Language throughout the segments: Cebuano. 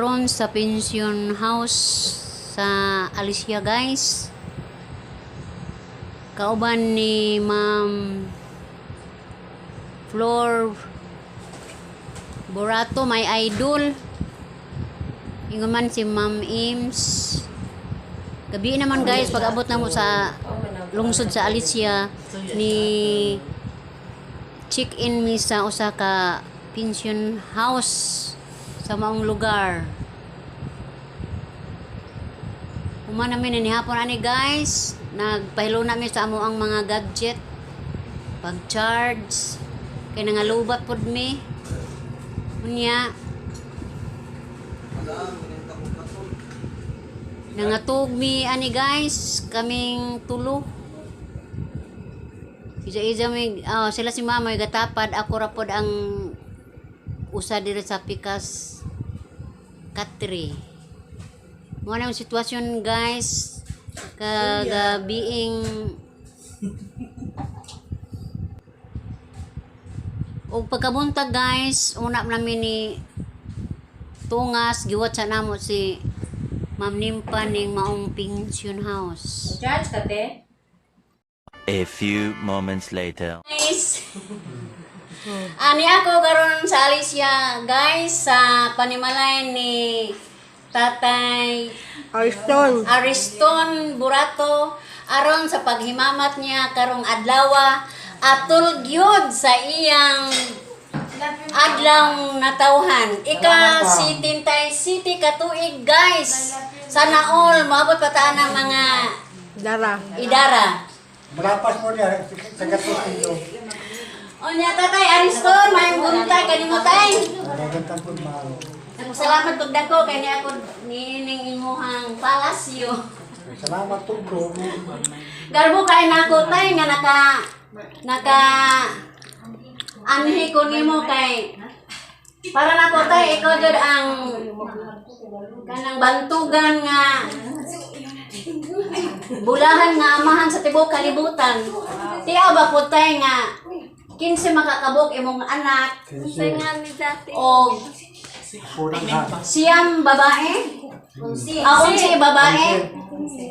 Karon sa pension house sa Alicia, guys. Kauban ni Ma'am Flor Borato, my idol. Ingon man si Ma'am Ims. Gabi naman, guys, pag abot na mo sa lungsod sa Alicia ni check-in mi sa usa ka pension house sa maong lugar. Human namin ni hapon ani, guys, nagpahilo na mi sa amo ang mga gadget pag-charge kay nangalow-bat pod mi. Unya nangatog mi ani, guys, kaming tulo. Isa-isa mi, oh, sila si mama gatapad, ako ra pod ang usa diri sa pikas katre. Mao na ang sitwasyon, guys, kagabiing og pagkabuntag, guys, una namin ni tungas giwat sa namo si Ma'am Nimpa ning maong pension house. Charge ka, te? A few moments later. Guys, ani ako karon sa Alicia, guys, sa panimalay ni Tatay Ariston. Ariston Burato aron sa paghimamat niya karong adlawa atol gyud sa iyang adlaw natawhan. Ika si Tintay City katuig, guys. Sana all maabot pa ta ng mga Dara. Idara. Malapas mo niya sa katuloy. Onya, Tatay Ariston, may buntag kanimo, tay. Magandang po, mahal. Salamat pag dako kay niya ako niining imuhang palasyo. Salamat po, bro. Garbo kay nako, tay, nga naka naka anhi ko nimo kay para nako, tay, ikaw jud ang kanang bantugan nga bulahan nga amahan sa tibuok kalibutan. Tiyaw ba po, tay, nga 15 makakabok imong anak o Kurang ha. 9 babae? Ah, 11 babae?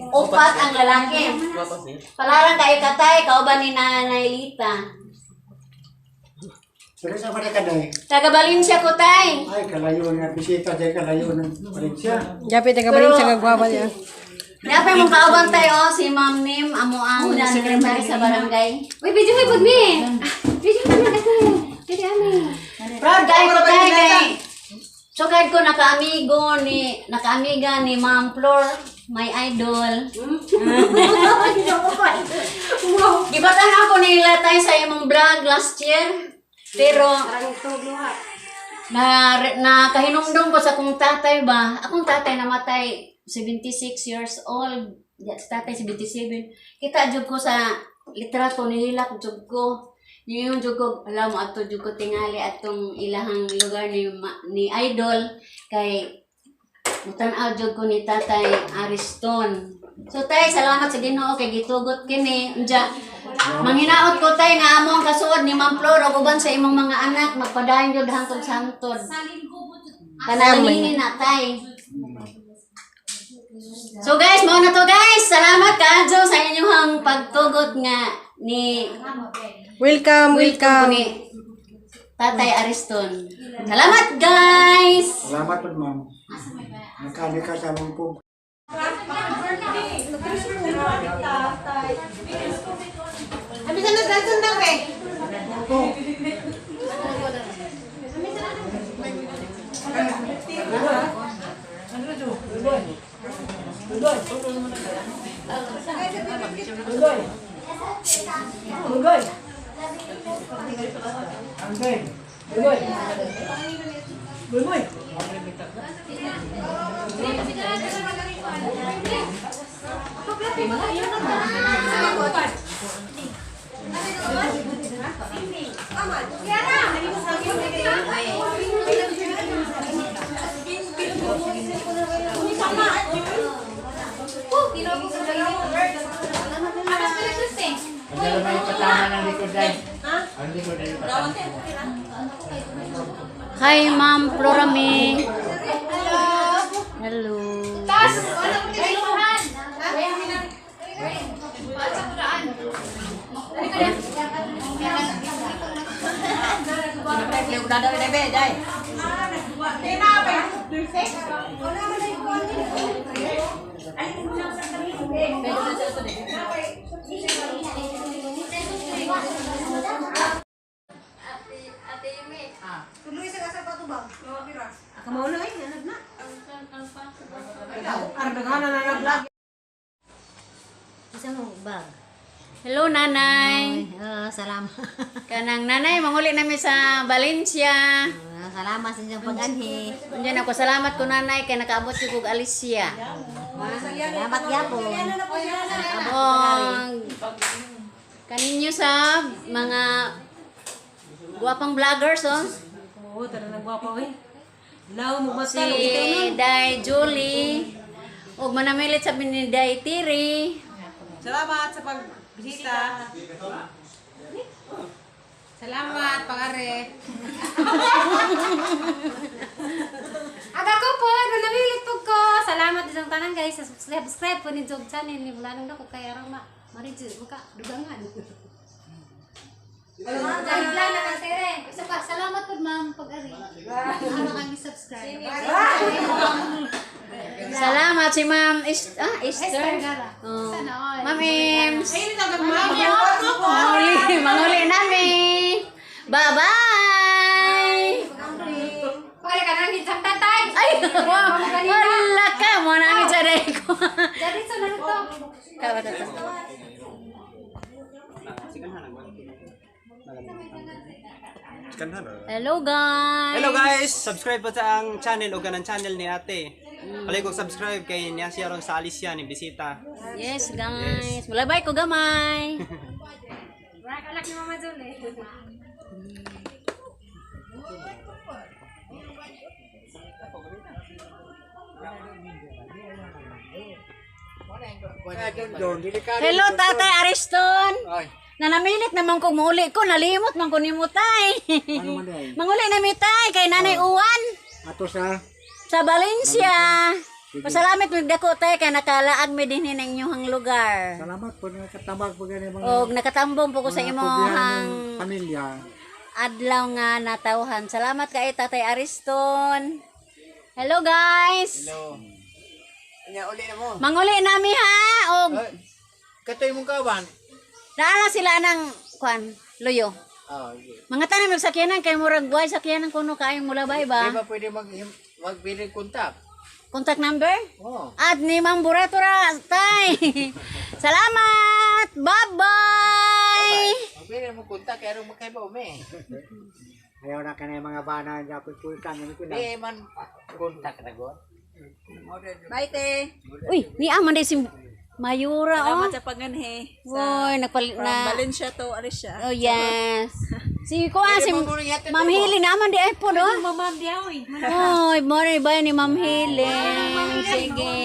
Upat ang lalaki. Palarang kayo katay, kauban ni Nanay Lita. Pero sa mga kanay, Taga Valencia ko, tay. Ay, kalayo nga bisita dyan, kalayo ng Valencia. Japit ang kabalin sa gagwawa niya. Napay mong kauban tayo, oh, si Ma'am Nim, amo ang secretary sa barangay. Uy, video may pag mi! Video kami na Video ami. Proud kayo ko, tay, kay so kahit ko nakaamigo ni nakaamiga ni Ma'am Flor, my idol. Gibatan ako nila, tay, sa imong vlog last year. Pero na nakahinumdum ko sa akong tatay ba? Akong tatay namatay 76 years old. Ya, si tatay 77. Kita jud ko sa litrato, nihilak jud ko. Niyon jud ko, alam mo ato jud ko tingali atong ilahang lugar ni ni idol kay mutan-aw jud ko ni Tatay Ariston. So tay, salamat sa Ginoo kay gitugot kini. Unja, manghinaot ko, tay, nga amo ang kasuod ni Ma'am Flor ug uban sa imong mga anak magpadayon jud hangtod sa hangtod. Panalangin na, tay. So guys, mao na to, guys. Salamat kaadyo sa inyong pagtugot nga ni Welcome, welcome welcome. ni Tatay Ariston. Salamat, guys. Salamat po, ma'am. Nakali ka sa among po. Abi sa nagdasan daw eh. Hi, Ma'am Florami. Hello. Hello. Taas! Wala ko tinuluhan! Isang bag. Hello, nanay. Oh, salamat. Kanang nanay, manguli nami sa Valencia. Ah, salamat sa inyong pag-anhi. Unyan ako, salamat ko nanay kay nakaabot jud kog Alicia. Salamat gyapon. Abong kaninyo sa mga guwapang vloggers oh. Oo, tara nagwapa eh. Law mo Si Day Julie ug manamilit sa ni Day Tiri. Salamat sa pagbisita. Salamat, pangare. Aga ko po, nanamilit po ko. Salamat isang tanan guys. Subscribe po ni Jog channel ni Bulanong na ko kaya rong ma maridyo maka dugangan. Dahil na ka tere. Isa pa, salamat po ma'am pag-ari. Ano kang subscribe. Salamat si Ma'am Esther. Esther Gara. Oh. Sana all. Ma'am Ems. Manguli, manguli nami. Bye-bye. Pwede ka nang hitsang tatay. Ay, wala ka. Mo namin sa day ko. Dari sa naruto. Kawa to. Hello guys. Hello guys! Subscribe po sa ang channel o ganang channel ni ate. Palay kong subscribe kay niya siya ron sa Alicia ni bisita. Yes guys. Mulabay ko gamay. Wala ka anak ni Mama Jun eh. Hello Tatay Ariston. Nanamilit naman kong muuli ko, nalimot man ko nimo tay. Ano man ay? Manguli na mi tay kay Nanay Uwan Ato sa sa Valencia. Pasalamat mig dako tay kay nakalaag mi dinhi ng inyong lugar. Salamat po nakatabag po gani mga Og nakatambong po ko sa mga imong pugyanong pamilya. adlaw nga natawhan. Salamat kay Tatay Ariston. Hello guys. Hello. Nya uli na mo. Manguli nami ha og Katoy mong kawan. naala sila ng kuan luyo. Ah, okay. Mga tanan mag sakyanan kay murag way sakyanan kuno kaayong mulabay Di ba? ba pwede magbili kontak? Contact number? Oo. At ni Ma'am Burato ra, tay. Salamat. Bye-bye. Magbili mo kontak kay aron makaibaw me. Ayaw na kanay mga bana dapat pulkan ano ko na. Di man kontak na god. Bye, te. Uy, ni aman day si Mayura oh. Salamat sa panganhe. Uy, nagpalit From na. Valencia to Alicia. Oh yes. Si kuan si Ma'am Helen naman di ay po no. Ma'am Diawi. Oy, morning ba ni Ma'am Helen. Sige.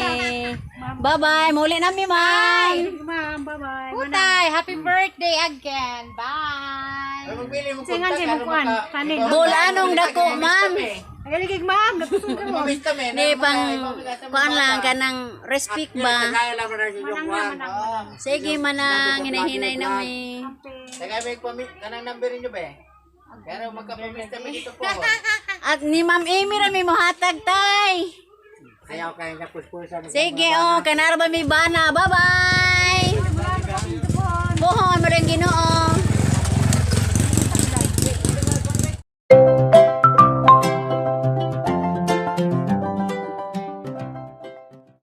Bye-bye. Muli nami, ma'am. Ma'am, bye-bye. Putay, happy birthday again. Bye. Ay, magbili mo Singan kontak si aron Mukwan, maka. kanin. Bulanong dako, ma'am. Ay, ligig ma'am. Nagtusong ka mo. Mamista me. Ni pang kuan lang kanang respect ba. Kaya lang na yung kwan. Sige manang hinahinay nami. Tagay may pami kanang number niyo be. Kaya magkapamista me dito po. At ni Ma'am Amy ra mi mohatag tay. Ayaw kay na puspusan. Sige oh, kanara ba mi bana. Bye-bye.